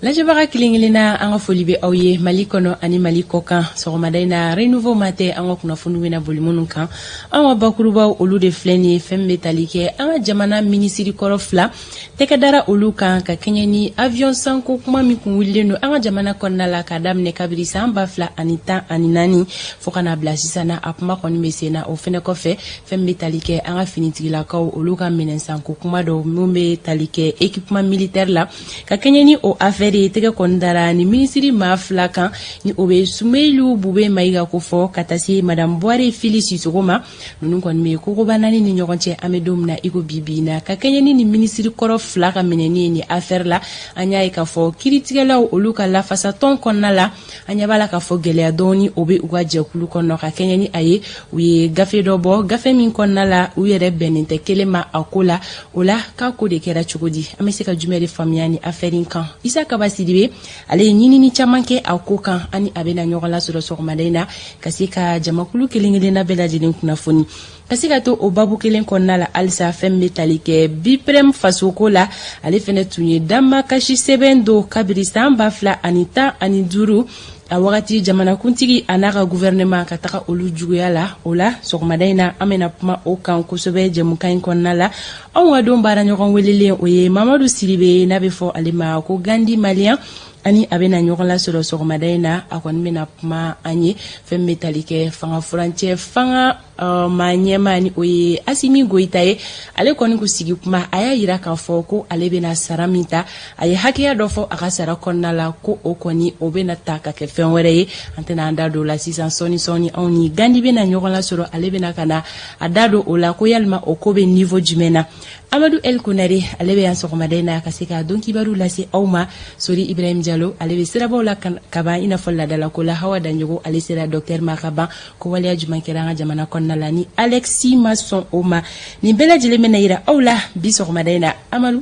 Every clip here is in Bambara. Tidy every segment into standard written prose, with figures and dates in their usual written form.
Lajɛbaga kelen kelenna, an ka foli bɛ aw ye Mali kɔnɔ ani Mali kɔkan. Sɔgɔmada in na, Renouveau Matin, an ka kunnafoniw bɛna boli minnu kan, an ka bakurubaw, olu de filɛ nin ye. Fɛn bɛ tali kɛ an ka jamana minisiri kɔrɔ fila tɛgɛ dara olu kan ka kɛɲɛ ni avion sanko kuma min kun wulilen don an ka jamana kɔnɔna la k'a daminɛ kabiri san 2014 fo ka n'a bila sisan na, a kuma kɔni bɛ sen na. O fɛnɛ kɔfɛ, fɛn bɛ tali kɛ an ka finitigilakaw, olu ka minɛn sanko kuma dɔw min bɛ tali kɛ équipement militaire la, ka kɛɲɛ ni o affaire ye, tɛgɛ kɔni dara ni minisiri maa fila kan, ni o bɛ Sumeyilu Bube Mayiga ko fɔ ka taa se Madame Buware Fili Sisoko ma. Ninnu kɔni bɛ kogoba naani ni ɲɔgɔn cɛ an bɛ don min na i ko bi bi in na, ka kɛɲɛ ni nin minisiri kɔrɔ fila ka minɛni ye nin affaire la. An y'a ye k'a fɔ kiiritigɛlaw, olu ka lafasatɔn kɔnɔna la, an ɲɛ b'a la k'a fɔ gɛlɛya dɔɔni o bɛ u ka jɛkulu kɔnɔ. Ka kɛɲɛ ni a ye, u ye gafe dɔ bɔ, gafe min kɔnɔna la u yɛrɛ bɛnnen tɛ kelen ma a ko la. O la, k'a ko de kɛra cogo di? An bɛ se ka jumɛn de faamuya ni affaire in kan? Isa Kaba Sidibe, ale ye ɲinini caman kɛ a ko kan, ani a bɛna ɲɔgɔn lasɔrɔ sɔgɔmada in na ka se ka jamakulu kelen kelenna bɛɛ lajɛlen kunnafoni. Ka se ka to o babu kelen kɔnɔna la halisa, fɛn bɛ tali kɛ BIPREM fasoko la, ale fɛnɛ tun ye damakasi sɛbɛn don kabiri san 2015, a wagati jamanakuntigi a n'a ka gouvernement ka taga olu juguya la. O la, sɔgɔmada in na, an bɛna kuma o kan kosɛbɛ jɛmukan in kɔnɔna la. Anw ka don baara ɲɔgɔn welelen, o ye Mamadu Siribe, n'a bɛ fɔ ale ma ko Gandi Malien, ani a bɛna ɲɔgɔn lasɔrɔ sɔgɔmada in na. A kɔni bɛna kuma an ye fɛn bɛ tali kɛ fanga furancɛ fanga maa ɲɛmaa, ni o ye Asimi Goyita ye. Ale kɔni ko sigi kuma, a y'a yira k'a fɔ ko ale bɛna sara min ta, a ye hakɛya dɔ fɔ a ka sara kɔnɔna la, ko o kɔni o bɛna ta ka kɛ fɛn wɛrɛ ye. An tɛna an da don o la sisan. Sɔɔni sɔɔni, anw ni Gandi bɛna ɲɔgɔn lasɔrɔ, ale bɛna ka na a da don o la ko yalima o ko bɛ niveau jumɛn na. Amadu El Konare, ale bɛ yan sɔgɔmada in na ka se ka don kibaru lase aw ma. Sori Ibrahim Jalo, ale bɛ sirabaw la kaban i n'a fɔ laadalako la. Hawa Danjogo, ale sera docteur ma ka ban ko waleya jumɛn kɛra an ka jamana kɔnɔna la ni Alexis ma sɔn o ma. Nin bɛɛ lajɛlen bɛna yira aw la bi sɔgɔmada in na. Amadu,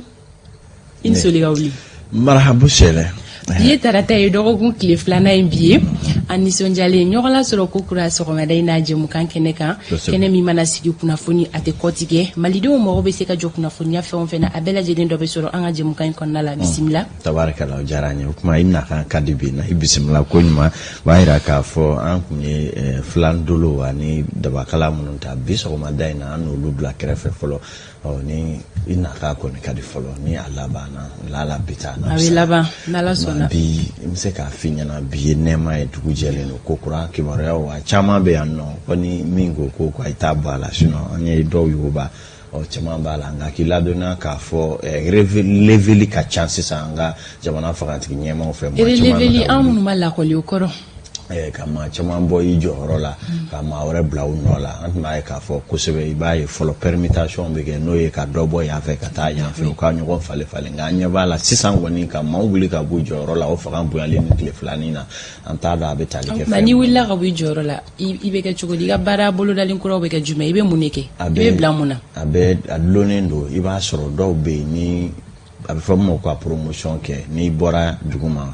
i ni soli ka wuli. Marhabu sɛlɛ. Bi ye tarata ye, dɔgɔkun tile filanan ye bi ye. An nisɔndiyalen ɲɔgɔn lasɔrɔ ko kura sɔgɔmada in na jɛmukan kɛnɛ kan, kɛnɛ min mana sigi kunnafoni, a tɛ kɔtigɛ. Malidenw mago bɛ se ka jɔ kunnafoniya fɛn o fɛn na, a bɛɛ lajɛlen dɔ bɛ sɔrɔ an ka jɛmukan in kɔnɔna la. Bisimila. Tabarikala, o diyara an ye. O kuma i nakan ka di bi na, i bisimila ko ɲuman b'a yira k'a fɔ an kun ye filan dolo ani dabakala minnu ta bi sɔgɔmada in na, an n'olu bila kɛrɛfɛ fɔlɔ. Ɔ ni i nakan kɔni ka di fɔlɔ, ni a labanna lala bi taa. A bɛ laban n'Ala sɔnna. Bi n bɛ se k'a f'i ɲɛna, bi ye nɛɛma ye, dugu jɛlen don ko kura. Kibaruyaw a caman bɛ yan nɔ ko ni min ko ko a t'a bɔ a la, sinon an ye dɔw yuguba. Ɔ caman b'a la, nka k'i ladɔnniya k'a fɔ releveli ka ca sisan an ka jamana fangatigi ɲɛmaaw fɛ. Releveli, an minnu ma lakɔli, o kɔrɔ? Ka maa caman bɔ i jɔyɔrɔ la ka maa wɛrɛ bila u nɔ la. An tun b'a ye k'a fɔ kosɛbɛ, i b'a ye fɔlɔ permutation bɛ kɛ, n'o ye ka dɔ bɔ yan fɛ ka taa yan fɛ, u ka ɲɔgɔn falen falen. Nka an ɲɛ b'a la sisan kɔni, ka maaw wuli ka bɔ jɔyɔrɔ la, o fanga bonyalen ni tile filanin na, an t'a dɔn a bɛ tali kɛ fɛn. N'i wulila ka bɔ i jɔyɔrɔ la, i bɛ kɛ cogo di? I ka baara bolodalen kuraw bɛ kɛ jumɛn? I bɛ mun de kɛ? I bɛ bila mun na? A bɛ a dulonnen don. I b'a sɔrɔ dɔw bɛ yen ni a bɛ fɔ min ma ko ka promotion kɛ. N'i bɔra dugu ma,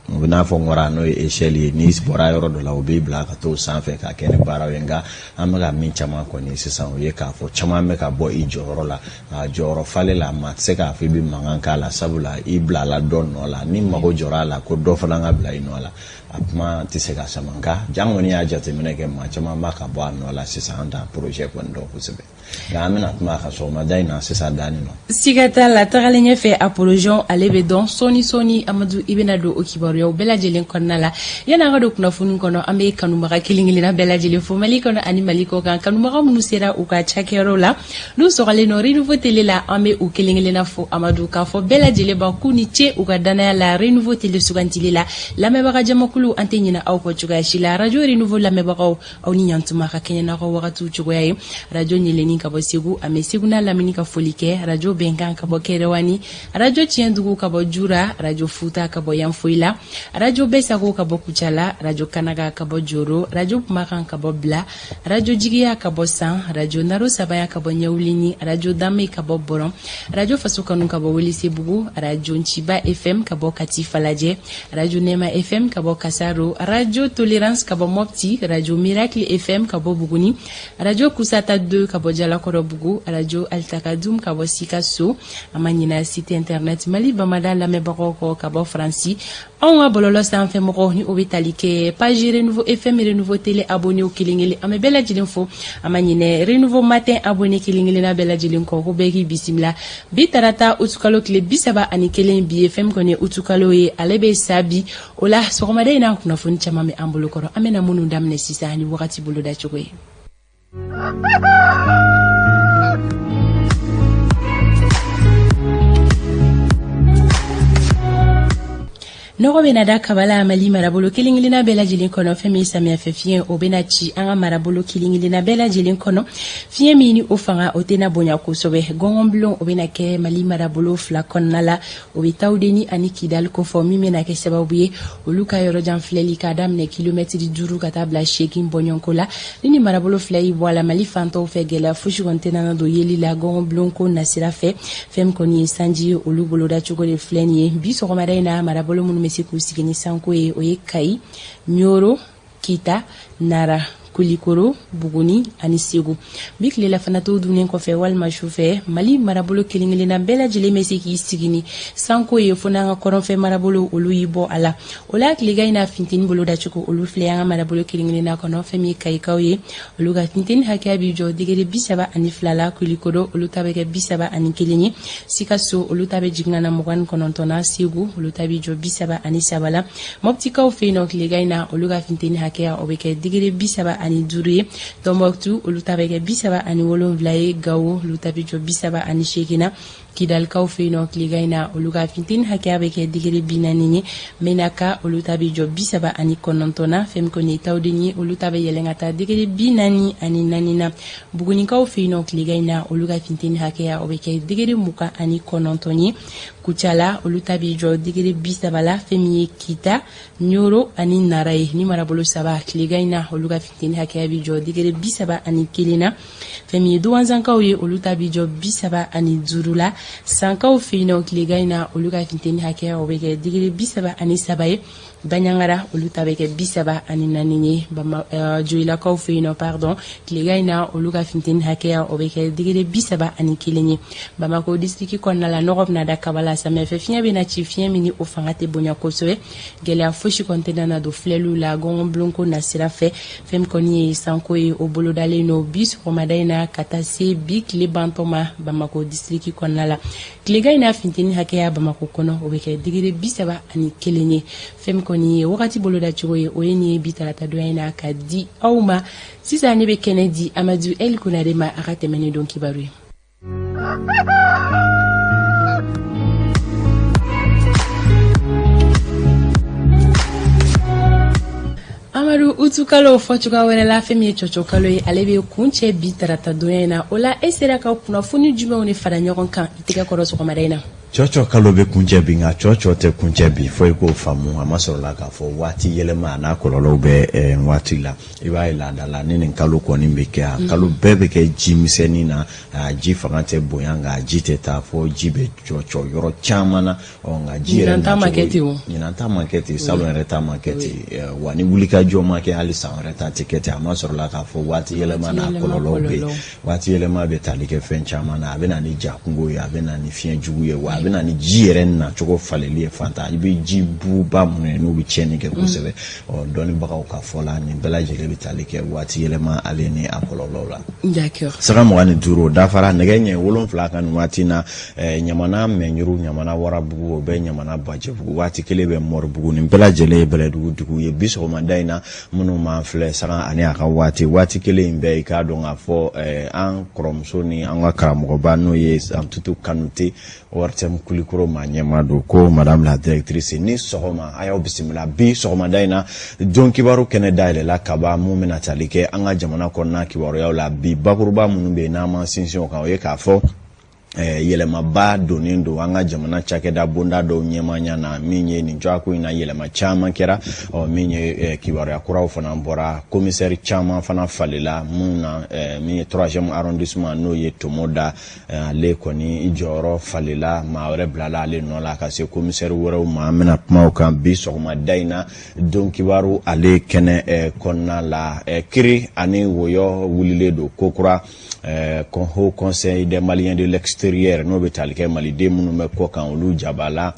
o bɛ n'a fɔ n n'o ye échelle ye, n'i bɔra yɔrɔ dɔ la, o b'i bila ka t'o sanfɛ ka kɛ ni baaraw ye. Nka an bɛ ka min caman kɔni sisan, o ye k'a fɔ caman bɛ ka bɔ i jɔyɔrɔ la. Nka jɔyɔrɔ falen la, maa tɛ se k'a fɔ i bɛ mankan k'a la, sabula i bilala dɔ nɔ la. Ni mago jɔra a la ko dɔ fana ka bila i nɔ la, a kuma tɛ se ka sama. Nka jan kɔni y'a jateminɛ kɛ, maa caman b'a ka bɔ a nɔ la sisan. An t'a projet kɔni dɔn kosɛbɛ, nka an bɛna kuma a kan sɔgɔmada in na sisan daani nɔ. Siga t'a la, tagalen ɲɛfɛ, a projet ale bɛ dɔn sɔɔni sɔɔni. Amadu, i bɛna don o kibaruyaw bɛɛ lajɛlen kɔnɔna la. Yanni an ka don kunnafoni kɔnɔ, an bɛ kanubaga kelen kelenna bɛɛ lajɛlen fo Mali kɔnɔ ani Mali kɔ kan, kanubaga minnu sera u ka cakɛyɔrɔw la, n'u sɔgɔlen don Renouveau Télé la. An bɛ u kelen kelenna fo, Amadu, k'a fɔ bɛɛ lajɛlen ba k'u ni ce u ka danaya la Renouveau Télé sugantili la. Lamɛnbaga jamakulu, an tɛ ɲinɛ aw kɔ cogoya si la. Radio Renouveau lamɛnbagaw, aw ni ɲantuma ka kɛɲɛ n'aw ka wagatiw cogoya ye. Radio Ɲeleni ka bɔ Segu, an bɛ Segu n'a lamini ka foli kɛ. Radio Bɛnkan ka bɔ Kɛrɛwani, Radio Tiɲɛdugu ka bɔ Jura, Radio Futa ka bɔ Yanfoyila, Radio Bɛsago ka bɔ Kucala, Radio Kanaga ka bɔ Joro, Radio Kumakan ka bɔ Bila, Radio Jigiya ka bɔ San, Radio Naro Sabaya ka bɔ Ɲɛwulini, Radio Danbe ka bɔ Bɔrɔn, Radio Faso Kanu ka bɔ Welesebugu, Radio Nciba FM ka bɔ Kati Falajɛ, Radio Nɛma FM ka bɔ Kasaro, Radio Tolerance ka bɔ Mopti, Radio Miracle FM ka bɔ Buguni, Radio Kusata 2 ka bɔ Jala. Jalakɔrɔbugu, arajo Alitakadum ka bɔ Sikaso. An ma ɲinɛ site internet Mali Bamada lamɛnbagaw kɔ ka bɔ Faransi. Anw ka bɔlɔlɔ sanfɛ mɔgɔw ni o bɛ tali kɛ page Renouveau FM, Renouveau Télé abonné kelen kelen, an bɛ bɛɛ lajɛlen fo. An ma ɲinɛ Renouveau Matin abonné kelen kelenna bɛɛ lajɛlen kɔ, ko bɛɛ k'i bisimila. Bi tarata, utukalo tile 31, bi ye fɛn min kɔni ye utukalo ye, ale bɛ sa bi. O la sɔgɔmada in na, kunnafoni caman bɛ an bolo kɔrɔ, an bɛna minnu daminɛ sisan ni wagati bolodacogo ye. Nɔgɔ bɛna da kaba la Mali marabolo kelen kelenna bɛɛ lajɛlen kɔnɔ. Fɛn min samiyɛfɛ fiɲɛ, o bɛna ci an ka marabolo kelen kelenna bɛɛ lajɛlen kɔnɔ. Fiɲɛ min ni o fanga o tɛna bonya kosɛbɛ. Gɔngɔnbulon o bɛna kɛ Mali marabolo fila kɔnɔna la, o bɛ Tawudeni ani Kidali kofɔ, min bɛna kɛ sababu ye olu ka yɔrɔjan filɛli k'a daminɛ kilomɛtiri 5 ka taa bila 8 bɔɲɔgɔnko la. Ni nin marabolo fila y'i bɔ a la, Mali fan tɔw fɛ, gɛlɛya fosi kɔni tɛna don yeli la gɔngɔnbulonko nasira fɛ. Fɛn min kɔni ye sanji ye, olu bolodacogo de filɛ nin ye bi sɔgɔmada in na. Marabolo minnu bɛ se k'u sigi ni sanko ye, o ye Kayi, Ɲoro, Kita, Nara, Kulikoro, Buguni ani Segu. Bi tilelafana to dunnen kɔfɛ walima sufɛ, Mali marabolo kelen kelenna bɛɛ lajɛlen bɛ se k'i sigi ni sanko ye, fo n'an ka kɔrɔnfɛ marabolo olu y'i bɔ a la. O la tilegan in na, funteni bolodacogo olu filɛ an ka marabolo kelen kelenna kɔnɔ. Fɛn min ye Kayikaw ye, olu ka funteni hakɛya b'i jɔ degere 32 la. Kulikoro, olu ta bɛ kɛ 31 ye. Sikaso, olu ta bɛ jigin ka na 29 na. Segu, olu ta b'i jɔ 33 la. Mɔptikaw fɛ yen nɔ, tilegan in na, olu ka funteni hakɛya o bɛ kɛ degere 35 ye. Tɔnbɔkutu, olu ta bɛ kɛ 37 ye. Gawo, olu ta bɛ jɔ 38 na. Kidalikaw fɛ yen nɔ, tilegan in na, olu ka funteni hakɛya bɛ kɛ degere 40 ye. Menaka, olu ta bɛ jɔ 39 na. Fɛn min kɔni ye Tawudeni ye, olu ta bɛ yɛlɛn ka taa degere 44 na. Bugunikaw fɛ yen nɔ, tilegan in na, olu ka funteni hakɛya o bɛ kɛ degere 29 ye. Kucala, olu ta bɛ jɔ degere 30 la. Fɛn min ye Kita, Ɲoro ani Nara ye, ni marabolo saba, tilegan in na, olu ka funteni hakɛya bɛ jɔ degere 31 na. Fɛn min ye Duwanzankaw ye, olu ta bɛ jɔ 35 la. Sankaw fɛ yen nɔ, tilegan in na, olu ka funteni hakɛya o bɛ kɛ degere 33 ye. Baɲangara, olu ta bɛ kɛ 34 ye. Joyilakaw fɛ yen nɔ, pardon, tilegan in na, olu ka funteni hakɛya o bɛ kɛ degere 31 ye. Bamakɔ disiriki kɔnɔna la, nɔgɔ bɛna da kaba la. Samiyɛfɛ fiɲɛ bɛna ci, fiɲɛ min ni o fanga tɛ bonya kosɛbɛ. Gɛlɛya fosi kɔni tɛna na don filɛliw la gɔngɔnbulonko nasira fɛ. Fɛn min kɔni ye sanko ye, o bolodalen don bi sɔgɔmada in na ka taa se bi tile bantɔ ma Bamakɔ disiriki kɔnɔna la. Tilegan in na, funteni hakɛya Bamakɔ kɔnɔ o bɛ kɛ degere 31 ye. Fɛn min kɔni ye wagati bolodacogo ye, o ye nin ye bi tarata donya in na ka di aw ma. Sisan ne bɛ kɛnɛ di Amadu El Konare ma, a ka tɛmɛ ni don kibaru ye. Amadu, utukalo fɔ cogoya wɛrɛ la, fɛn min ye cɔcɔkalo ye, ale bɛ kuncɛ bi tarata donya in na. O la e sera ka kunnafoni jumɛnw de fara ɲɔgɔn kan i tɛgɛ kɔrɔ sɔgɔmada in na? Cɔcɔ kalo bɛ kuncɛ bi, nka cɔcɔ tɛ kuncɛ bi, fo i k'o faamu. A ma sɔrɔla k'a fɔ waati yɛlɛma a n'a kɔlɔlɔw bɛ waati la. I b'a ye laada la, ni nin kalo kɔni bɛ kɛ, a kalo bɛɛ bɛ kɛ ji misɛnnin na, a ji fanga tɛ bonya, nka a ji tɛ taa fo ji bɛ cɔcɔ yɔrɔ caman na. Ɔ nka ji yɛrɛ ɲinan ta ma kɛ ten o. Ɲinan ta ma kɛ ten, salon yɛrɛ ta ma kɛ ten, wa ni wulikajɔ ma kɛ, hali san wɛrɛ ta tɛ kɛ ten. A ma sɔrɔla k'a fɔ waati yɛlɛma n'a kɔlɔlɔw bɛ yen. Waati yɛlɛma bɛ tali kɛ fɛn caman na. A bɛ na ni jakungo ye, a bɛ na ni fiɲɛ jugu ye, wa a bɛ na ni ji yɛrɛ nacogo falenli ye. Fanta, i bɛ ji buba minnu ye, n'u bɛ tiɲɛni kɛ kosɛbɛ. Ɔ dɔnnibagaw ka fɔ la, nin bɛɛ lajɛlen bɛ tali kɛ waati yɛlɛma ale ni a kɔlɔlɔw la. Sanga 25 dafara nɛgɛ ɲɛ 7 kan nin waati na. Ɲamana Mɛnjuru, Ɲamana Warabugu, o bɛ Ɲamana Bajɛbugu, waati kelen bɛ Mɔribugu, nin bɛɛ lajɛlen ye Bɛlɛdugu dugu ye. Bi sɔgɔmada in na, minnu m'an filɛ sanga ani a ka waati, waati kelen in bɛɛ, i k'a dɔn k'a fɔ an kɔrɔmuso ni an ka karamɔgɔba, n'o ye Antutu Kanute, ORTM Kulikoro maa ɲɛmaa don, ko madame la directrice, ni sɔgɔma, a y'aw bisimila. Bi sɔgɔmada in na, don kibaru kɛnɛ dayɛlɛla kaban, mun bɛna tali kɛ an ka jamana kɔnɔna kibaruyaw la. Bi bakuruba minnu bɛ yen n'an m'an sinsin o kan, o ye k'a fɔ Yɛlɛmaba donnen don an ka jamana cakɛda bonda dɔw ɲɛmaaya na. Min ye nin ko in na, yɛlɛma caman kɛra. Ɔ min ye kibaruya kuraw fana bɔra, commissaire caman fana falela mun na. Min ye troisième arrondissement, n'o ye Tomoda, ale kɔni jɔyɔrɔ falela, maa wɛrɛ bilala ale nɔ la ka se commissaire wɛrɛw ma. An bɛna kuma o kan bi sɔgɔmada in na don kibaru ale kɛnɛ kɔnɔna la. Kiri ani woyɔ wulilen don kokura. Haut Conseil des Maliens de l'extérieur, n'o bɛ tali kɛ maliden minnu bɛ kɔ kan, olu jabala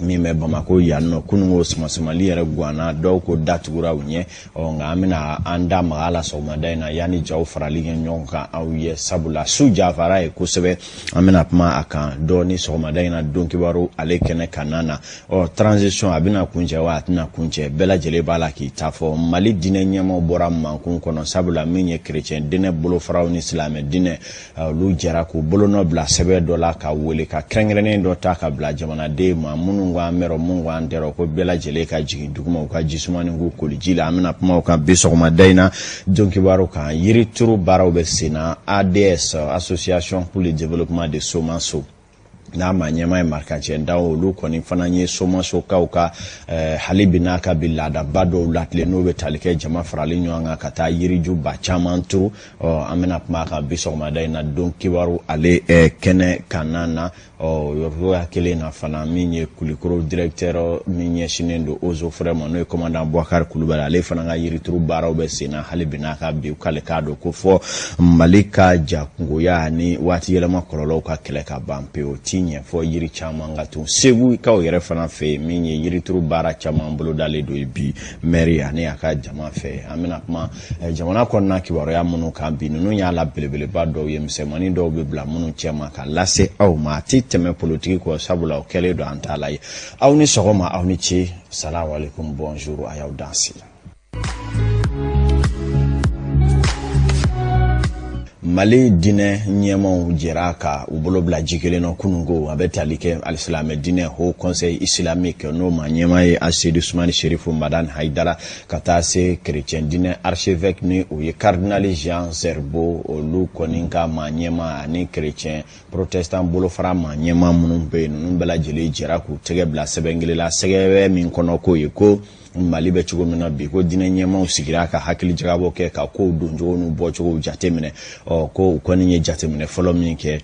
min bɛ Bamako yan nɔ, kununko samasamali yɛrɛ ganna, dɔw ko datugura u ɲɛ. Ɔ nka an bɛna an da maga a la sɔgɔmada in na yanni jaw farali kɛ ɲɔgɔn kan aw ye, sabula su jafara ye kosɛbɛ. An bɛna kuma a kan dɔɔni sɔgɔmada in na don kibaru ale kɛnɛ kanna na. Ɔ transition, a bɛna kuncɛ wa a tɛna kuncɛ? Bɛɛ lajɛlen b'a la k'i ta fɔ. Mali diinɛ ɲɛmaaw bɔra mankun kɔnɔ, sabula min ye kerecɛn diinɛ bolofaraw ni silamɛ diinɛ, olu jɛra k'u bolonɔ bila sɛbɛn dɔ la ka wele ka kɛrɛnkɛrɛnnen dɔ ta ka bila jamanaden ma. Minnu ko an bɛrɔ, minnu ko an tɛrɔ, ko bɛɛ lajɛlen ka jigin duguma, u ka jisumani k'u koliji la. An bɛna kuma o kan bi sɔgɔmada in na don kibaru kan. Yirituru baaraw bɛ sen na ADS, Association pour le développement de Somaso, n'a ma ɲɛmaa ye Marikacɛ Daw. Olu kɔni fana ye Somasokaw ka hali bi n'a ka bi laadaba dɔw latilen, n'o bɛ tali kɛ jama farali ɲɔgɔn kan ka taa yiriju ba caman turu. Ɔ an bɛna kuma a kan bi sɔgɔmada in na don kibaru ale kɛnɛ kanna na. Ɔ yɔrɔya kelen na fana, min ye Kulikoro directeur min ɲɛsinnen don eaux et forêts ma, n'o ye commandant Boubacar Kulubali, ale fana ka yirituru baaraw bɛ sen na hali bi n'a ka bi. K'ale k'a dɔn ko fɔ Mali ka jakungoya ni waati yɛlɛma kɔlɔlɔw ka kɛlɛ ka ban pewu, o ti ɲɛ fɔ yiri caman ka tun. Segukaw yɛrɛ fana fɛ yen, min ye yirituru baara caman bolodalen don bi maire ani a ka jama fɛ. An bɛna kuma jamana kɔnɔna kibaruya minnu kan bi, ninnu y'a la belebeleba dɔw ye, misɛnmanin dɔw bɛ bila minnu cɛma ka lase aw ma. A ti tɛmɛ politiki kɔ, sabula o kɛlen don an ta la ye. Aw ni sɔgɔma, aw ni ce, salamu alaikum, bonjour, a y'aw danse. Mali diinɛ ɲɛmaw jɛra ka u bolo bila ji kelen na kununko. A bɛ tali kɛ alisilamɛ diinɛ Haut Conseil islamique, n'o ma ɲɛmaa ye Aseyidi Sumani Serifu Madani Hayidara, ka taa se kerecɛn diinɛ archevêque ni o ye cardinal Jean Zerbo, olu kɔni ka maa ɲɛmaa, ani kerecɛn protestant bolofara maa ɲɛmaa minnu bɛ yen. Ninnu bɛɛ lajɛlen jɛra k'u tɛgɛ bila sɛbɛn kelen la, sɛgɛbɛ min kɔnɔ k'o ye ko Mali bɛ cogo min na bi, ko diinɛ ɲɛmaaw sigira ka hakili jagabɔ kɛ ka kow doncogo n'u bɔcogow jateminɛ. Ɔ ko u kɔni ye jateminɛ fɔlɔ min kɛ,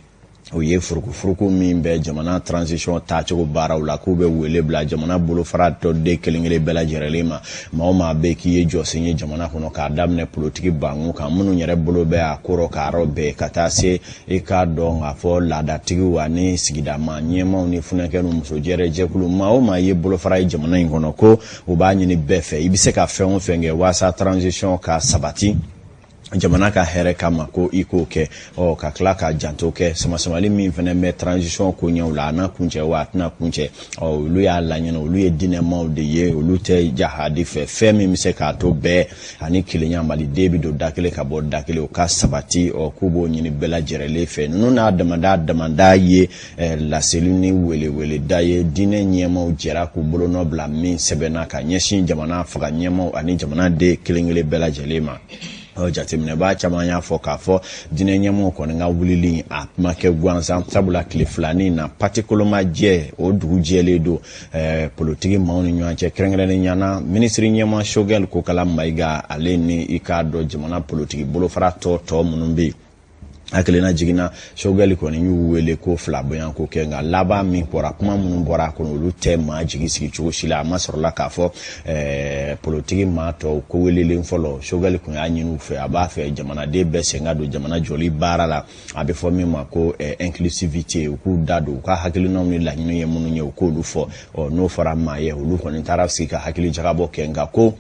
o ye furukufuruku min bɛ jamana transition taacogo baaraw la, k'u bɛ wele bila jamana bolofara tɔden kelen kelen bɛɛ lajɛlen ma, maa o maa bɛ k'i ye jɔsen ye jamana kɔnɔ, k'a daminɛ politiki bangun kan, minnu yɛrɛ bolo bɛ a kɔrɔ k'a yɔrɔ bɛɛ, ka taa se i k'a dɔn k'a fɔ laadatigiw ani sigidama ɲɛmaaw ni funɛkɛ ni musojɛrɛ jɛkulu, maa o maa ye bolofara ye jamana in kɔnɔ, ko u b'a ɲini bɛɛ fɛ, i bɛ se ka fɛn o fɛn kɛ waasa transition ka sabati jamana ka hɛrɛ kama, ko i k'o kɛ. Ɔ ka tila ka janto kɛ samasamali min fana bɛ transition koɲɛw la, a na kuncɛ wa a tɛna kuncɛ. Ɔ olu y'a laɲini, olu ye diinɛmaw de ye, olu tɛ jahadi fɛ, fɛn min bɛ se k'a to bɛɛ ani kelenya, maliden bɛ don da kelen ka bɔ da kelen, o ka sabati. Ɔ k'u b'o ɲini bɛɛ lajɛlen fɛ. Ninnu n'a damada damada ye laseli ni weleweleda ye diinɛ ɲɛmaaw jɛra k'u bolonɔ bila min sɛbɛnna ka ɲɛsin jamana faga ɲɛmaaw ani jamanaden kelen kelen bɛɛ lajɛlen ma. Jateminɛbaa caman y'a fɔ k'a fɔ diinɛ ɲɛmɔgɔw kɔni ka wulili a ma kɛ gansan, sabula tile filanin na pati kolomajɛ o dugu jɛlen don politiki maaw ni ɲɔgɔn cɛ, kɛrɛnkɛrɛnnenya na minisiri ɲɛmaa Choguel Kokala Mayiga, ale ni i k'a dɔn jamana politiki bolofara tɔ minnu bɛ yen. Hakilina jiginna, Choguel kɔni y'u wele ko fila bonya ko kɛ, nka laban min bɔra, kuma minnu bɔra a kɔnɔ, olu tɛ maa jigi sigi cogo si la. A ma sɔrɔla k'a fɔ politiki maa tɔw ko welelen fɔlɔ, Choguel kun y'a ɲini u fɛ, a b'a fɛ jamanaden bɛɛ sen ka don jamana jɔli baara la, a bɛ fɔ min ma ko inclusivité, u k'u da don u ka hakilinaw ni laɲini ye minnu ye, u k'olu fɔ. Ɔ n'o fɔra maa ye, olu kɔni taara sigi ka hakili jagabɔ kɛ, nka ko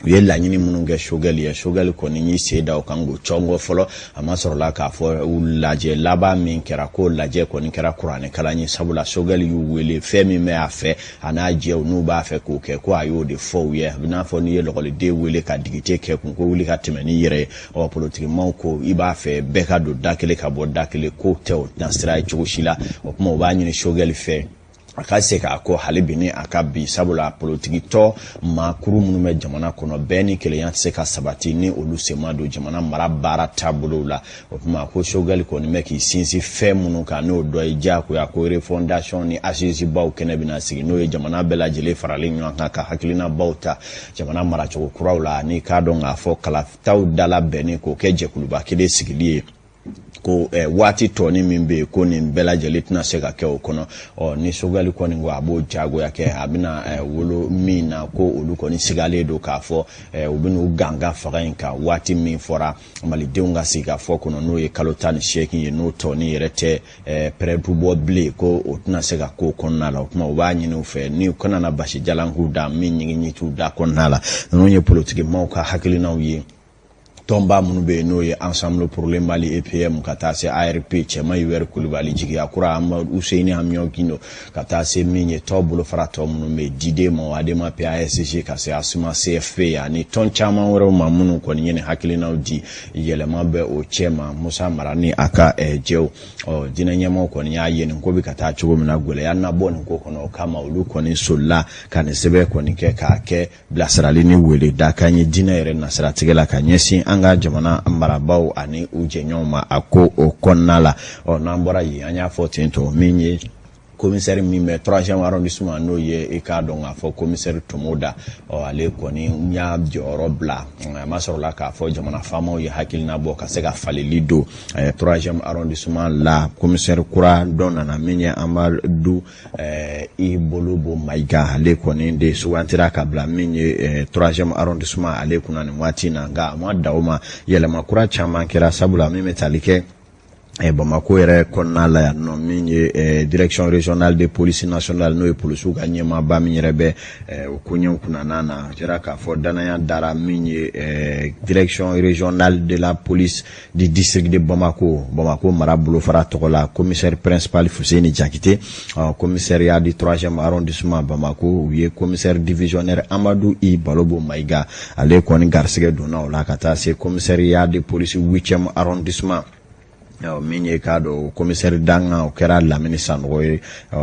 u ye laɲini minnu kɛ Choguel ye, Choguel kɔni y'i sen da o kan k'o cɔngɔ fɔlɔ. A ma sɔrɔla k'a fɔ u lajɛ laban min kɛra, k'o lajɛ kɔni kɛra kuranɛ kalan ye, sabula Choguel y'u wele, fɛn min bɛ a fɛ a n'a jɛw n'u b'a fɛ k'o kɛ, ko a y'o de fɔ u ye. A bɛ n'a fɔ n'i ye lɔgɔliden wele ka digite kɛ kun, ko wuli ka tɛmɛ n'i yɛrɛ ye. Ɔ politikimaw ko i b'a fɛ bɛɛ ka don da kelen ka bɔ da kelen, k'o tɛ o na sira ye cogo si la. O tuma u b'a ɲini Choguel fɛ, A ka segin a kɔ hali bi ni a ka bi, sabula politikitɔn maakuru minnu bɛ jamana kɔnɔ, bɛɛ ni kelenya tɛ se ka sabati ni olu sen ma don jamana mara baara taabolow la. O tuma ko Choguel kɔni bɛ k'i sinsin fɛn minnu kan, n'o dɔ ye diyagoya ko refondation ni assises baw kɛnɛ bɛna sigi, n'o ye jamana bɛɛ lajɛlen faralen ɲɔgɔn kan ka hakilinabaw ta jamana maracogo kuraw la, ani k'a dɔn k'a fɔ kalataw dalabɛnni k'o kɛ jɛkuluba kelen sigili ye, ko waati tɔnin min bɛ yen, ko nin bɛɛ lajɛlen tɛna se ka kɛ o kɔnɔ. Ɔ ni Choguel kɔni ko a b'o jagoya kɛ, a bɛna wolo min na, ko olu kɔni sigalen don k'a fɔ u bɛn'u ganga fanga in kan waati min fɔra malidenw ka sigikafɔ kɔnɔ, n'o ye kalo 18 ye, n'o tɔnin yɛrɛ tɛ pɛrɛdu bɔ bilen, ko o tɛna se ka k'o kɔnɔna la. O tuma u b'a ɲini u fɛ ni u kana na basi jalan k'u da min ɲigin t'u da kɔnɔna la. Ninnu ye politikimaw ka hakilinaw ye. Tɔnba minnu bɛ yen, n'o ye Ensemble pour le Mali, EPM, ka taa se ARP, Cɛma Uwɛri Kulubali, Jigiya Kura, Useyini Amiɔn Gindo, ka taa se min ye tɔn bolofara tɔ minnu bɛ yen, DIDEMA, ADEMA PASJ, ka se ASUMA CFP ani tɔn caman wɛrɛw ma minnu kɔni ye nin hakilinaw di, yɛlɛma bɛ o cɛ ma. Musa Mara ni a ka jɛw, ɔ diinɛ ɲɛmaaw kɔni y'a ye nin ko bɛ ka taa cogo min na, gɛlɛya na bɔ nin ko kɔnɔ. O kama olu kɔni solila ka nin sɛbɛn kɔni kɛ k'a kɛ bilasirali ni wele dakan ye diinɛ yɛrɛ nasiratigɛ la ka ɲɛsin an ka jamana marabaaw ani u jɛɲɔgɔnw ma a ko o kɔnɔna la. Ɔ n'an bɔra yen, an y'a fɔ ten tɔ, min ye commissaire min bɛ troisième arrondissement, n'o ye i k'a dɔn k'a fɔ commissaire Tomoda, ɔ ale kɔni y'a jɔyɔrɔ bila. A ma sɔrɔ la k'a fɔ jamana faamaw ye hakilina bɔ ka se ka faleli don troisième arrondissement la. Commissaire kura dɔ nana, min ye Amadu I Bolobo Mayiga, ale kɔni de sugantira ka bila min ye troisième arrondissement ale kunna nin waati na. Nka a ma da o ma, yɛlɛma kura caman kɛra, sabula min bɛ tali kɛ Bamako yɛrɛ kɔnɔna la yan nɔ, min ye direction régionale de police nationale, n'o ye polisiw ka ɲɛmaaba min yɛrɛ bɛ o koɲɛw kunna na, kɛra k'a fɔ danaya dara min ye direction régionale de la police du district de Bamako, Bamako mara bolofara tɔgɔ la, commissaire principal Fuseni Jakite, commissariat du troisième arrondissement Bamako, u ye commissaire divisionnaire Amadu I Balobo Mayiga, ale kɔni garisɛgɛ donna o la, ka taa se commissariat de police huitième arrondissement, min ye k'a dɔn commissaire dankan, o kɛra Lamini Sanogo ye,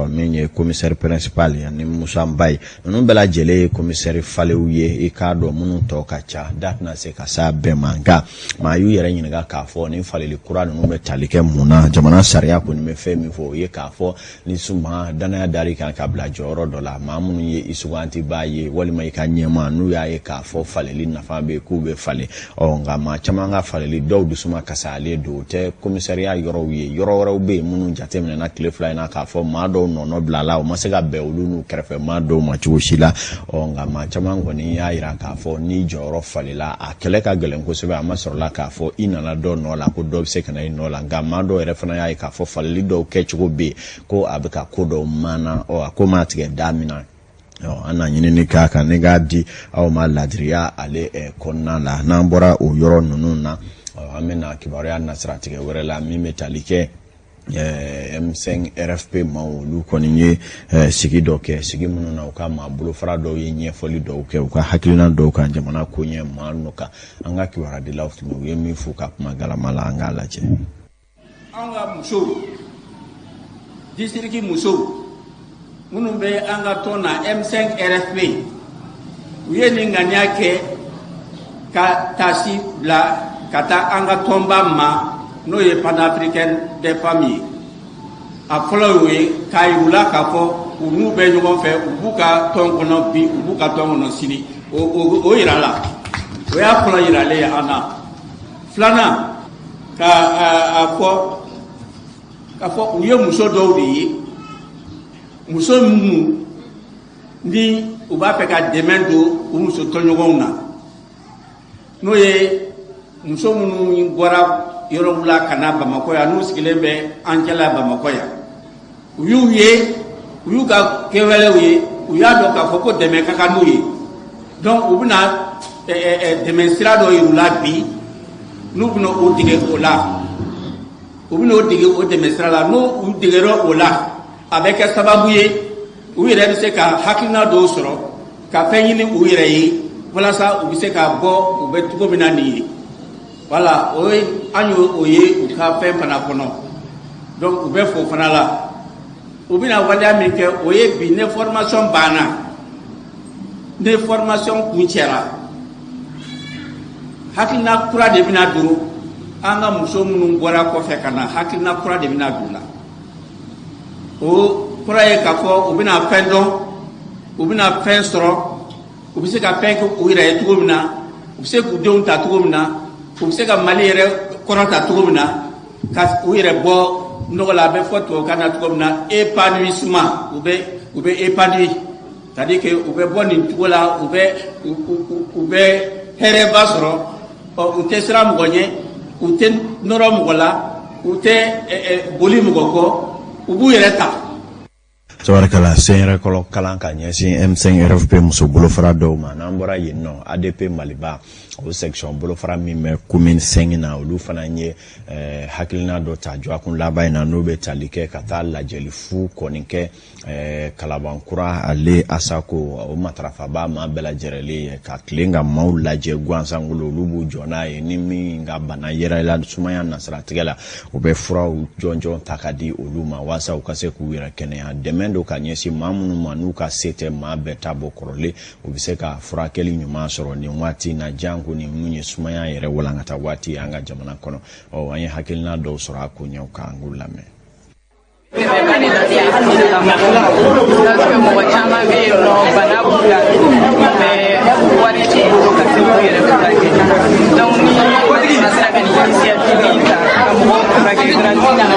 min ye commissaire principal ani Musa Mbaye. Ninnu bɛɛ lajɛlen ye commissaire falenw ye, i k'a dɔn minnu tɔ ka ca, da tɛna se ka s'a bɛɛ ma. Nka maa y'u yɛrɛ ɲininka k'a fɔ nin faleli kura ninnu bɛ tali kɛ mun na? Jamana sariya kɔni bɛ fɛn min fɔ, o ye k'a fɔ ni suma danaya dar'i kan ka bila jɔyɔrɔ dɔ la, maa minnu ye i sugantibaa ye walima i ka ɲɛmaa, n'u y'a ye k'a fɔ faleli nafa bɛ yen, k'u bɛ falen. Ɔ nka maa caman ka faleli, dɔw dusuma kasalen don. O tɛ commissariat yɔrɔw ye, yɔrɔ wɛrɛw bɛ yen minnu jateminɛna tile 2 in na k'a fɔ maa dɔw nɔnɔ bila la, o ma se ka bɛn olu n'u kɛrɛfɛ maa dɔw ma cogo si la. Ɔ nka maa caman kɔni y'a jira k'a fɔ ni jɔyɔrɔ falela, a kɛlɛ ka gɛlɛn kosɛbɛ. A ma sɔrɔ la k'a fɔ i nana dɔ nɔ la ko dɔ bɛ se ka na i nɔ la. Nka maa dɔw yɛrɛ fana y'a ye k'a fɔ faleli dɔw kɛcogo bɛ yen, ko a bɛ ka ko dɔw mana, ɔ a ko maa tigɛ da min na, an na ɲinini k'a kan ne k'a di aw ma ladiriya ale kɔnɔna la. N'an bɔra o yɔrɔ ninnu na, an bɛna kibaruya nasiratigɛ wɛrɛ la min bɛ tali kɛ M5 RFP maaw. Olu kɔni ye sigi dɔ kɛ, sigi minnu na u ka maa bolofara dɔw ye ɲɛfɔli dɔw kɛ u ka hakilina dɔw kan jamana koɲɛ maa ninnu kan. An ka kibaruya tun u ye min fɔ ka kuma galama la, an k'a lajɛ. An ka musow, district musow minnu bɛ an ka tɔn na M5 RFP, u ye nin ŋaniya kɛ ka taasi bila ka taa an ka tɔnba ma, n'o ye Panafricaine des femmes ye. A fɔlɔ y'o ye k'a yir'u la k'a fɔ u n'u bɛ ɲɔgɔn fɛ, u b'u ka tɔn kɔnɔ bi, u b'u ka tɔn kɔnɔ sini. O yira la, o y'a fɔlɔ yiralen ye an na. Filanan, ka a fɔ k'a fɔ u ye muso dɔw de ye, muso minnu ni u b'a fɛ ka dɛmɛ don u muso tɔɲɔgɔnw na, n'o ye muso minnu bɔra yɔrɔw la ka na Bamakɔ yan, n'u sigilen bɛ an cɛla Bamakɔ yan. U y'u ye, u y'u ka kɛwalew ye, u y'a dɔn k'a fɔ ko dɛmɛ ka kan n'u ye. Donc u bɛna dɛmɛ sira dɔ yir'u la bi, n'u bɛna o dege o la, u bɛna o dege o dɛmɛ sira la. N'u u degera o la, a bɛ kɛ sababu ye u yɛrɛ bɛ se ka hakilina dɔw sɔrɔ ka fɛn ɲini u yɛrɛ ye, walasa u bɛ se ka bɔ u bɛ cogo min na nin ye. Wala o ye an y'o o ye u ka fɛn fana kɔnɔ. Donc u bɛ fo fana la. U bɛna waleya min kɛ, o ye bi ne formation banna, ne formation kuncɛra, hakilina kura de bɛna don an ka muso minnu bɔra kɔfɛ ka na. Hakilina kura de bɛna don la. O kura ye k'a fɔ u bɛna fɛn dɔn, u bɛna fɛn sɔrɔ, u bɛ se ka fɛn kɛ u yɛrɛ ye cogo min na, u bɛ se k'u denw ta cogo min na, u bɛ se ka Mali yɛrɛ kɔrɔta cogo min na, ka u yɛrɛ bɔ nɔgɔ la. A bɛ fɔ tubabukan na cogo min na, épanouissement, u bɛ épanoui, c'est à dire que u bɛ bɔ nin cogo la, u bɛ hɛrɛba sɔrɔ. Ɔ, u tɛ siran mɔgɔ ɲɛ, u tɛ nɔrɔ mɔgɔ la, u tɛ boli mɔgɔ kɔ, u b'u yɛrɛ ta. Tabarikala, senyɛrɛkɔlɔ kalan ka ɲɛsin M5 RFP muso bolofara dɔw ma. N'an bɔra yen nɔ, ADP Maliba, o section bolofara min bɛ commune 5 na, olu fana ye hakilina dɔ ta dɔgɔkun laban in na, n'o bɛ tali kɛ ka taa lajɛli fu kɔni kɛ Kalabankura ale Asako o matarafaba maa bɛɛ lajɛlen ye, ka tilen ka maaw lajɛ gansankolo. Olu b'u jɔ n'a ye ni min ka bana yɛrɛ la sumaya nasiratigɛ la, u bɛ furaw jɔnjɔn ta ka di olu ma walasa u ka se k'u yɛrɛ kɛnɛya. Dɛmɛ don ka ɲɛsin maa minnu ma n'u ka se tɛ maa bɛɛ ta bɔ kɔrɔlen, u bɛ se ka furakɛli ɲuman sɔrɔ nin waati in na, janko ni mun ye sumaya yɛrɛ walankata waati ye an ka jamana kɔnɔ. Ɔ, an ye hakilina dɔw sɔrɔ a ko ɲɛw kan, an k'u lamɛn. Parce que mɔgɔ caman bɛ yen nɔ, bana b'u la, mais wari t'u bolo ka se k'u yɛrɛ furakɛ. Donc ni an sera ka nin initiative in ta ka mɔgɔw furakɛ gratuitement,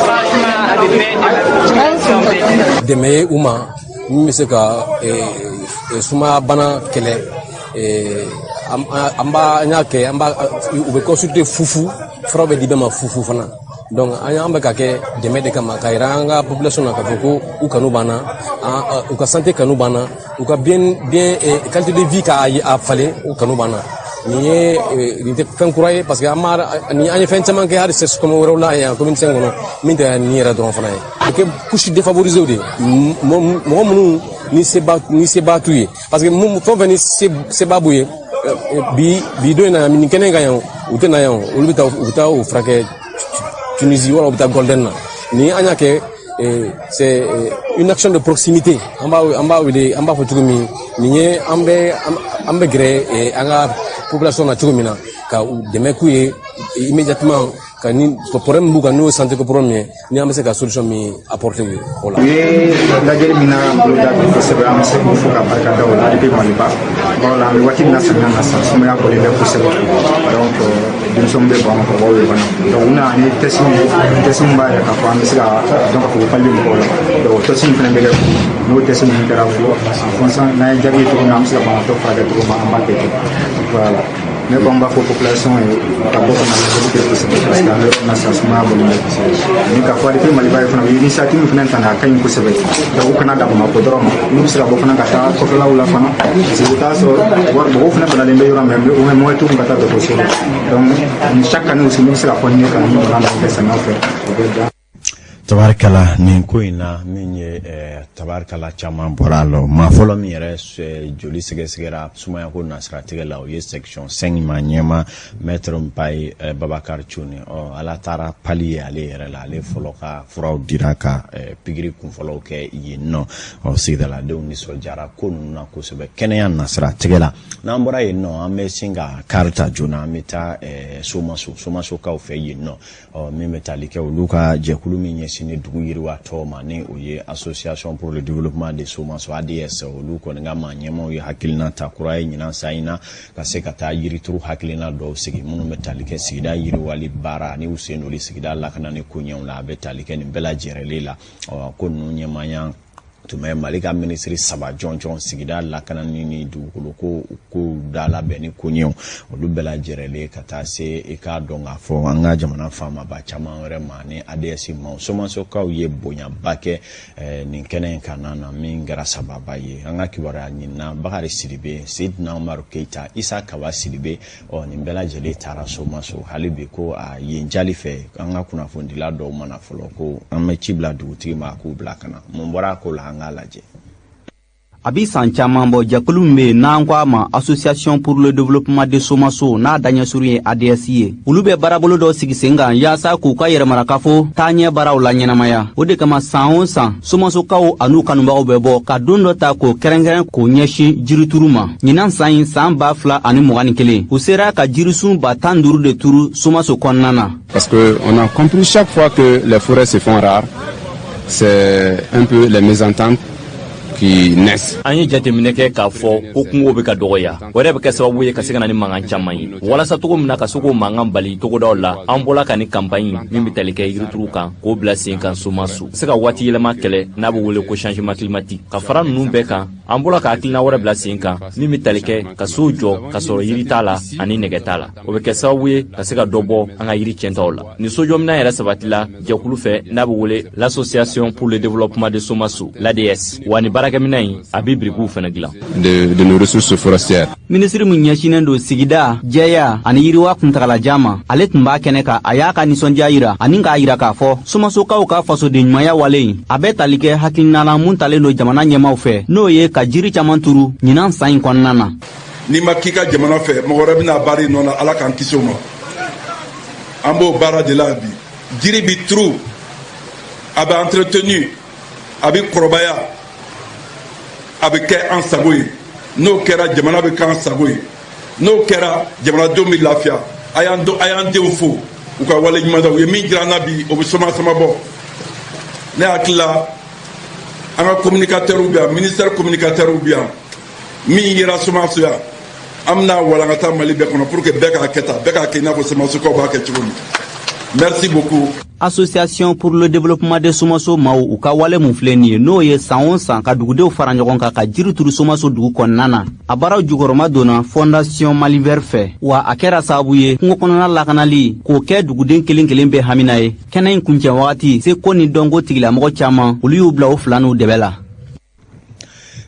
franchement, a bɛ bɛɛ dɛmɛ, population bɛɛ dɛmɛ. Dɛmɛ ye u ma min bɛ se ka sumaya bana kɛlɛ. An b'a an y'a kɛ, an b'a u bɛ consulter fufu, fura bɛ di bɛɛ ma fufu fana. Donc an bɛ ka kɛ dɛmɛ de kama, ka yira an ka population na k'a fɔ ko u kanu b'an na, u ka santé kanu b'an na, u ka bien bien qualité de vie k'a a falen, u kanu b'an na. Nin ye nin tɛ fɛn kura ye, parce que an ma ni an ye fɛn caman kɛ hali commune wɛrɛw la yan, commune 5 kɔnɔ, min tɛ nin yɛrɛ dɔrɔn fana ye. A kɛ couche défavorisée de ye, mɔgɔ minnu ni seba t'u ye, parce que fɛn o fɛn ni seba b'u ye bi bi don in na, nin kɛnɛ kan yan, u tɛ na yan. Olu bɛ taa, u bɛ taa u furakɛ Tunisie wala u bɛ taa Golden na. Ni an y'a kɛ, c'est une action de proximité. An b'a wele, an b'a fɔ cogo min, nin ye an bɛ gɛrɛ an ka population na cogo min na, ka u dɛmɛ k'u ye immédiatement, ka ni problème b'u kan, n'o ye santé ko problème ye, ni an bɛ se ka solution min apporter o la. U ye lajɛli min na boloda bi kosɛbɛ, an bɛ se k'u fo ka barika da o la. ADP Maliba bawo la, an bɛ waati min na, samiya na sisan, sumaya bɔlen bɛ kosɛbɛ. Donc denmisɛnw bɛ ban, mɔgɔkɔrɔbaw bɛ bana. Donc u nana ni test ye, test min b'a yira k'a fɔ an bɛ se ka dɔn k'a fɔ ko palu bɛ mɔgɔw la. Donc o test in fana bɛ kɛ. N'o test ninnu kɛra fɔlɔ, en fonction n'an ye jaabi ye cogo min na, an bɛ se ka banabaatɔ furakɛ cogo min, an b'a kɛ ten. Voilà, ne kɔni b'a fɔ population ye ka bɔ ka na lajɛli kɛ kosɛbɛ, parce que an bɛ yɔrɔ min na sisan, sumaya bɔlen bɛ kosɛbɛ. Ni k'a fɔ ADP Maliba ye fana, u ye initiative min fana ta, a ka ɲi kosɛbɛ. Donc u kana dan Bamakɔ dɔrɔn ma, n'u bɛ se ka bɔ fana ka taa kɔfɛlaw la fana, parce que i bɛ taa sɔrɔ wari mɔgɔw fana banalen bɛ yɔrɔ min, mais moyen t'u kun ka taa dɔgɔtɔrɔso la. Donc chaque année aussi, n'u bɛ se ka continuer ka nin ɲɔgɔnna ninnu kɛ samiya fɛ, o bɛ diya. Tabarikala, nin ko in na min ye tabarikala caman bɔra a la. Maa fɔlɔ min yɛrɛ joli sɛgɛsɛgɛra sumayako nasiratigɛ la, o ye section 5 ma ɲɛma, maître Mpaye Babakar Cuni. Ɔ, ala taara palu ye ale yɛrɛ la, ale fɔlɔ ka furaw dira ka pikiri kunfɔlɔw kɛ yen nɔ. Ɔ, sigidaladenw nisɔndiyara ko ninnu na kosɛbɛ kɛnɛya nasiratigɛ la. N'an bɔra yen nɔ, an bɛ sin ka kari ta joona, an bɛ taa Somaso, Somasokaw fɛ yen nɔ. Ɔ, min bɛ tali kɛ olu ka jɛkulu min ɲɛsin ni dugu yiriwa tɔw ma, ni o ye Association pour le développement de Somaso, ADS, olu kɔni ka maa ɲɛmaw ye hakilina ta kura ye ɲinan san in na, ka se ka taa yirituru hakilina dɔw sigi minnu bɛ tali kɛ sigida yiriwali baara ani u sen doli sigida lakanani koɲɛw la. A bɛ tali kɛ nin bɛɛ lajɛrɛlen la. Ɔ, ko ninnu ɲɛmaaya tun bɛ Mali ka minisiri saba jɔnjɔn sigida lakanani ni dugukolo ko kow da labɛn ni koɲɛw, olu bɛɛ lajɛrɛlen, ka taa se i k'a dɔn k'a fɔ an ka jamana faamaba caman wɛrɛ ma ni ADS maaw. Somasokaw ye bonyaba kɛ nin kɛnɛ in kan na, min kɛra sababa ye an ka kibaruya ɲinina Bakari Sidibe, Seydina Umaru Keyita, Isa Kaba Sidibe. Ɔ, nin bɛɛ lajɛlen taara Somaso. Hali bi ko a yen jali fɛ, an ka kunnafonidila dɔw mana fɔlɔ ko an bɛ ci bila dugutigi ma k'u bila ka na. Mun bɔra a ko la, an k'a lajɛ. A bi san caman bɔ, jɛkulu min be yen n'an ko a ma Association pour le développement de Somaso, n'a daɲɛsurun ye ADS ye, olu bɛ baarabolo dɔ sigi sen kan yaasa k'u ka yɛrɛmarakafo taaɲɛ baaraw la ɲɛnamaya. O de kama, san o san, Somasokaw an'u kanubagaw bɛ bɔ ka don dɔ ta k'o kɛrɛnkɛrɛn k'o ɲɛsin jirituru ma. Ɲinan san in, san 2021, u sera ka jirisun 15 000 de turu Somaso kɔnɔna na. Parce qu'on a compris, chaque fois que les forêts se font rares, c'est un peu les mésententes qui naissent. An ye jateminɛ kɛ k'a fɔ ko kungo bɛ ka dɔgɔya. O yɛrɛ bɛ kɛ sababu ye ka se ka na ni mankan caman ye. Walasa cogo min na ka se k'o mankan bali togodaw la, an bɔla ka ni kanpaɲi min bɛ tali kɛ yirituru kan, k'o bila sen kan Somaso, se ka waati yɛlɛma kɛlɛ n'a bɛ wele ko changement climatique. Ka fara ninnu bɛɛ kan, an bɔla ka hakilina wɛrɛ bila sen kan min bɛ tali kɛ ka sow jɔ ka sɔrɔ yiri t'a la ani nɛgɛ t'a la. O bɛ kɛ sababu ye ka se ka dɔ bɔ an ka yiri tiɲɛtaw la. Nin sojɔminɛn yɛrɛ sabatila jɛkulu fɛ n'a bɛ wele l'Association pour le développement de Somaso, l'ADS. Wa ni baarakɛminɛn in, a bɛ birikiw fana dilan. De nos ressources forestières. Minisiri min ɲɛsinnen don sigida, jɛya ani yiriwa kuntagalajan ma, ale tun b'a kɛnɛ kan. A y'a ka ninsɔndiya yira ani k'a yira k'a fɔ Somasokaw ka fasodenɲumanya wale in, a bɛ tali kɛ hakilina la mun talen don jamana ɲɛmaw fɛ, n'o ye ka jiri caman turu ɲinan san in kɔnɔna na. N'i ma k'i ka jamana fɛ, mɔgɔ wɛrɛ bɛna baara i nɔ na. Ala k'an kisi o ma. An b'o baara de la bi. Jiri bi turu, a bɛ entretenu, a bɛ kɔrɔbaya, a bɛ kɛ an sago ye. N'o kɛra, jamana bɛ k'an sago ye. N'o kɛra, jamanadenw bɛ lafiya. A y'an a y'an denw fo u ka wale ɲuman dɔn. U ye min jira an na bi, o bɛ soma sama bɔ. Ne hakili la, an ka communicateurs bɛ yan, ministère communicateurs bɛ yan. Min yera Somaso yan, an bɛna walankata Mali bɛɛ kɔnɔ pour que bɛɛ k'a kɛ tan, bɛɛ k'a kɛ i n'a fɔ Somasokaw b'a kɛ cogo min. Merci beaucoup. Association pour le développement de Somaso maaw, u ka wale mun filɛ nin ye, n'o ye san o san ka dugudenw fara ɲɔgɔn kan ka jiri turu Somaso dugu kɔnɔna na, a baaraw jukɔrɔma donna Fondation Malivert fɛ. Wa a kɛra sababu ye kungo kɔnɔna lakanali k'o kɛ duguden kelen kelen bɛɛ hamina ye. Kɛnɛ in kuncɛ wagati, seko ni dɔnko tigilamɔgɔ caman, olu y'u bila o fila n'u dɛbɛ la.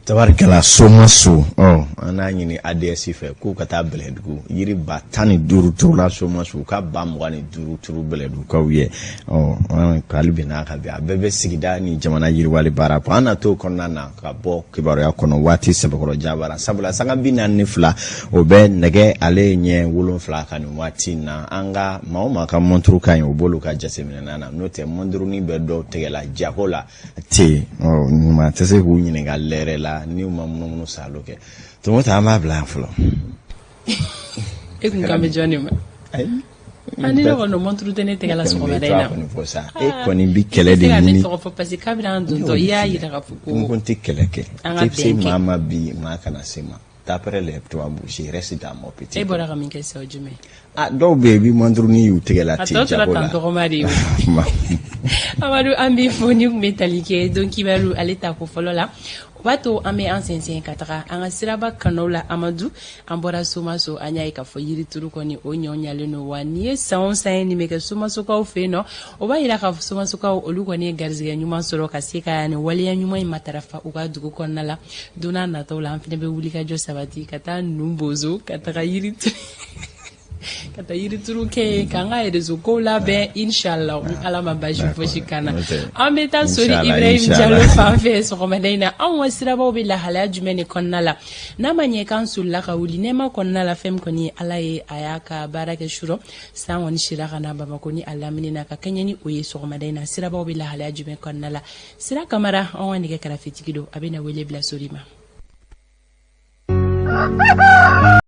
Tabarikala, Somaso. Ɔ, an n'a ɲini ADS fɛ k'u ka taa Bɛlɛdugu, yiri 15 000 turula Somaso, u ka 25 000 turu Bɛlɛdugukaw ye. Ɔ, hali bi n'a ka bi, a bɛɛ bɛ sigida ni jamana yiriwali baara kɔ. An na t'o kɔnɔna na ka bɔ kibaruya kɔnɔ waati sɛbɛkɔrɔ jabara, sabula sanga 42 o bɛ nɛgɛ ale ɲɛ 7 ka nin waati na. An ka maa o maa ka montre ka ɲi, o b'olu ka jateminɛ na. N'o tɛ, montre bɛ dɔw tɛgɛ la jago la ten. Ɔ, ɲuman tɛ se k'u ɲininka lɛrɛ la n'u ma munumunu salo kɛ. Tɔmɔta, an b'a bila yan fɔlɔ. E kun kan bɛ jɔn de ma? Ni ne kɔni, montre tɛ ne tɛgɛ la sɔgɔmada in na. Kɔni fɔ sa, e kɔni bi kɛlɛ de ɲini. Ne tɔgɔ fɔ parce que kabini an dontɔ, i y'a yira k'a fɔ ko N ko n tɛ kɛlɛ kɛ. An ka Tɛ se bɛn kɛ. maa ma bi, maa kana se ma. D'après les tubabu, je reste dans mon petit. E bɔra ka min kɛ sisan, o jumɛn? Ah, dɔw bɛ yen, i bɛ montre ni y'u tɛgɛ la A ten tɔ tora jago tan la. tɔgɔma de ye o. Amadu, an b'i fo. Ni kun bɛ tali kɛ don kibaru ale ta ko fɔlɔ la, o b'a to an bɛ an sɛnsɛn ka taga an ka siraba kanaw la. Amadu, an bɔra Somaso, an y'a ye k'a fɔ yirituru kɔni, o ɲɔ ɲalen don. Wa nin ye san o san ye nin bɛ kɛ Somasokaw fɛ yen nɔ. O b'a yira k'a fɔ Somasokaw, olu kɔni ye garizigɛ ɲuman sɔrɔ ka se ka nin waleya ɲuman in matarafa u ka dugu kɔnɔna la. Don n'a nataw la, an fana bɛ wulikajɔ sabati ka taa nun bozo, ka taga yiri ka taa yirituru kɛ yen, k'an ka réseau kow labɛn, inshallah, ni Ala ma basi fosi kan na. An bɛ taa Sori Ibrahim Jalo fan fɛ sɔgɔmada in na. Anw ka sirabaw bɛ lahalaya jumɛn de kɔnɔna la? N'a ma ɲɛ k'an solila ka wuli nɛɛma kɔnɔna la, fɛn min kɔni ye Ala ye, a y'a ka baara kɛ surɔ, san kɔni sira ka na Bamakɔ ni a lamini na, ka kɛɲɛ ni o ye, sɔgɔmada in na sirabaw bɛ lahalaya jumɛn kɔnɔna la? Sira Kamara, anw ka nɛgɛ karafetigi don, a bɛ na wele bila Sori ma.